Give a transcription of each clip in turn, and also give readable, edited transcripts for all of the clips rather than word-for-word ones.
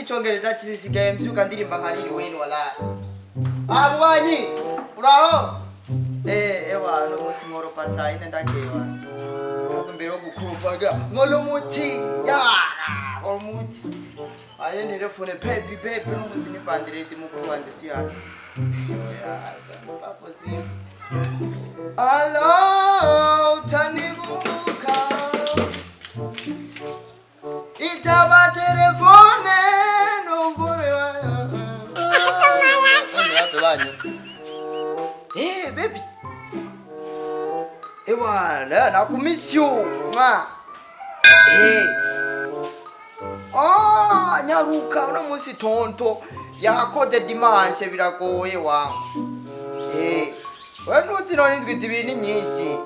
Icyongereza kisigaye mbyuka ndirimba nka Lil Wayne, wallahi. Ah, bubanyi, uraho? Ewa, no munsi nkoropa saa 4 ndakewa. Ahubwo mbere yo gukurupa nkora umuti, ya, nkora umuti. Aye, telefone, baby, baby, no munsi ni vendredi, mukuru wanje si hano. Oya, pas possible. Alo, utanikumbuka? Itaba telefone nubwo banyu. Baby. Ewa, nakumiss you. Mwa. Ah, nyaruka, uno munsi tonto yakoze dimanche, biragoye wangu. We ntuzi none indwi 2 ni nyinshi.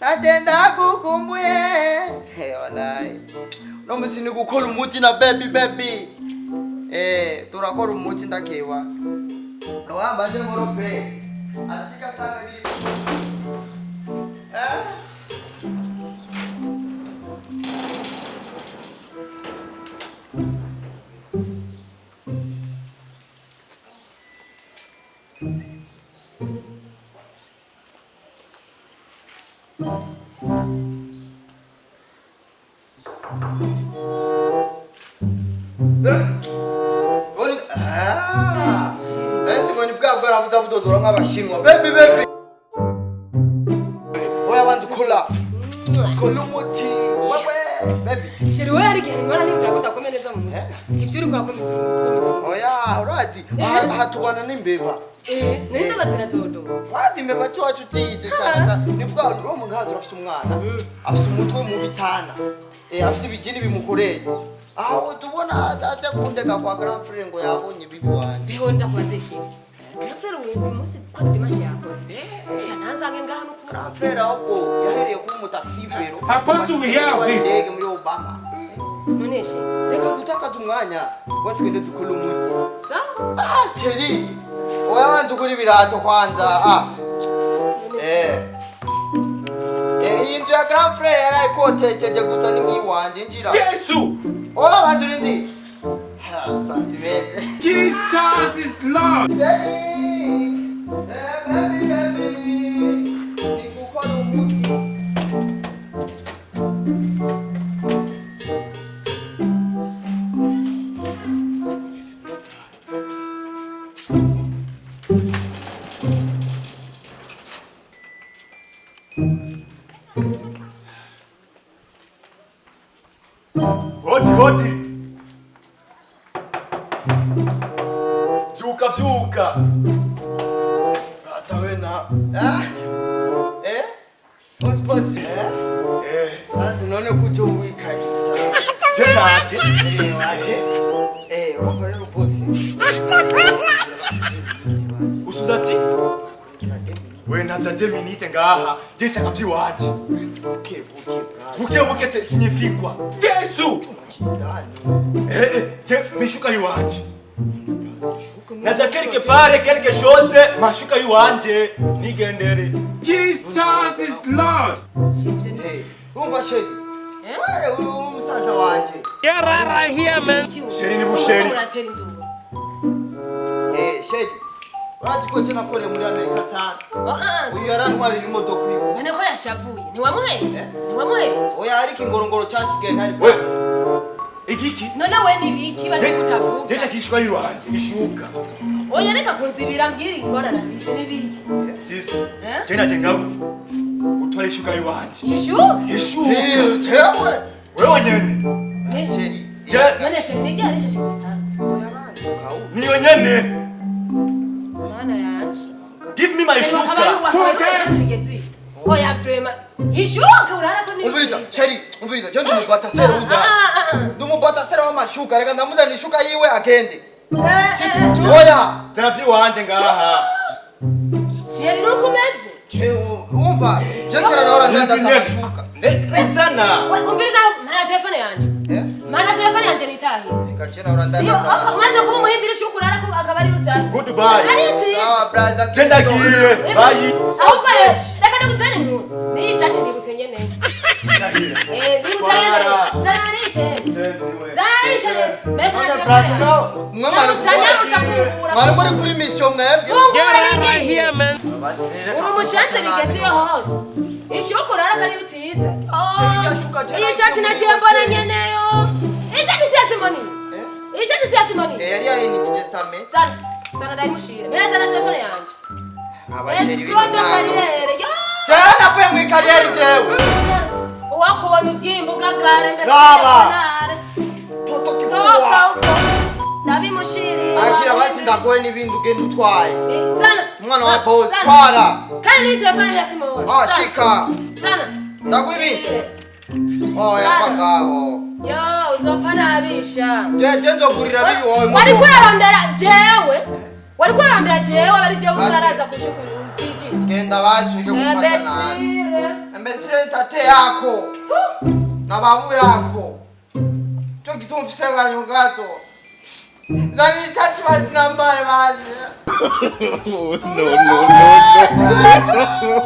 Nagenda gukumbuye. Wallahi. Uno munsi ni gukora umuti na baby, baby. Turakora umuti ndakewa. Wamba nje ngorope. Asika sana biri. Ngoni ah. Enti ngoni bwa bwa buza budodora nk'abashinwa. Baby, baby. Oya, bantu kola. Kola umuti. Wewe baby. Chéri, we hari igihe ndwara niyumvira ko udakomeye neza mu mutwe. Ivyo uri kurakomeza. Oya, urazi aha tubana n'imbeba. Nari ndabazira dodo. Wazi imbeba cyacu utiyize sana. Ni bwa uwo ngaha turafise umwana. Afise umutwe mubi sana. Afise ibijini bimukoresha. Aho tubona aza kundeka kwa grand frère ngo yabonye bibi wanje. Beho, ndakubaze chéri. Grand frère uyu munsi ko ari dimanche yakoze. Sha ntanzange ngaha no kuba. Grand frère ahubwo yahereye kuba umutaxi vélo. Supposed to hear this. Indege muri Obama. None chéri. Reka gutakaza umwanya. Ngo twende dukore umuti. Sawa. Ah, chéri. Oya, banza ugura ibirato kwanza. Ah. Iyi nzu ya grand frère yarayikotesheje gusa ni nk'iwanje, injira. Jesu! Oya, banza urindi. Ha, santimetre. Jesus is Lord! Chéri. Baby, baby. Ni gukora umuti. Hodi, hodi! Vyuka, vyuka! Ata we na. Ah. Boss, boss. Sasa none kucho wikarisha. Je naje. Waje. Urumva rero boss. Usuza ati we ntavya 2 minutes ngaha, je nshaka vyiwanje. Buke buke, brother. Buke buke se signifie quoi? Jesu! Kindani. Je mishuka yiwanje. Shuka. Naja quelque part quelque chose, mashuka yiwanje nigendere. Jesus is Lord! Urumva chéri. Eh? Wewe uyu umusaza wanje. Get out of here, man! Chéri ni busheri. Muratera induru. Chéri. Urazi ko je nakoreye muri Amerika sana. Oh, ah, ah. Uyu yarantwarira imodoka uyu. None ko yashavuye. Ntiwamuhenze? Ntiwamuhenze? Oya, ariko ingorongoro cyasigaye ntari. We igiki? None we nibiki basi kutavuga? Je nshaka ishuka yiwanje, ishuka. Oya, reka kunzibira, mbwira ingorane afise nibiki. Sisi. Eh? Je naje ngaho gutwara ishuka yiwanje. Ishuka? Ishuka. Jewe. Wewe nyene. Chéri. Je None chéri, ni ryari shashe gutanga? Oya, banje ukawu. Niyo nyene. Mana yanje. Give me my shuka. Oya, vraiment. Ishuka urara ko ni. Umviriza, chéri, umviriza, je ndi umubatasere w'indani. Ndi umubatasere w'amashuka, reka ndamuzanira ishuka yiwe agende. Oya. Zana vyiwanje ngaha. Chéri, nuko umeze. Umva, je kera nahora ndandaza amashuka. Zana. Umviriza, mana telefone yanje. Eh? Mana telefone yanje nitahe. Reka je nahora ndandaza amashuka. Umaze kuba umuhimbira ishuka urara ko akaba ari usanga. Goodbye. Ari tuyizi. Sawa, braza. Je ndagiye. Bye. Ahubwo rero reka ndagutera inkuru. Niyi shati ndibutse nyene. Eh, Twara. zana n'ishene. Mugenzi we. Zana n'ishene. Mbega None na brother, telefone. no, mwe mwari Nyarutsa, nyarutsa fungura. mwari muri kuri mission mwebwe. Fungura Get out of n'igihe. here, man. Uri umushenzi bigezeyo hose. Ishuka urara kari utiza. Sirya shuka Iyi shati naciye mbona nyeneyo. Iyi shati si ya Simoni. Eh? Iyi shati si ya Simoni. Eh, yari yahinitije same. Zana. Zana ndayimushire. Mbere zana telefone yanje. Abasheri Escroc de b'ino mwaka. carrière. Yo! Jewe navuye mu ikariyeri jewe. Uwakubona uvyimba ugagara mbese Raba. ukonare. Toto Toka kifua. uko. Ndabimushiriye. Akira basi ndagoye n'ibindi ugenda utwaye. Eh, zana. Umwana wa boss, Zana. twara. Kandi ni telefone ya Simoni. Ah, Zana. shika. Zana. Ndaguha ibindi. Oh, yapfa ngaho. Yo, uzopfa nabisha. Je, je nzogurira bibi wawe Wari modoka. kurarondera jewe. Wari kurarondera jewe bari jewe Basi. uzaraza kwijiji. Genda basi uje gufata nabi. Embesire. Embesire tate yako. Na babu yako. Cyo gituma ufise kanyu gato. Zana ishati basi nambare basi. No, no, no, no.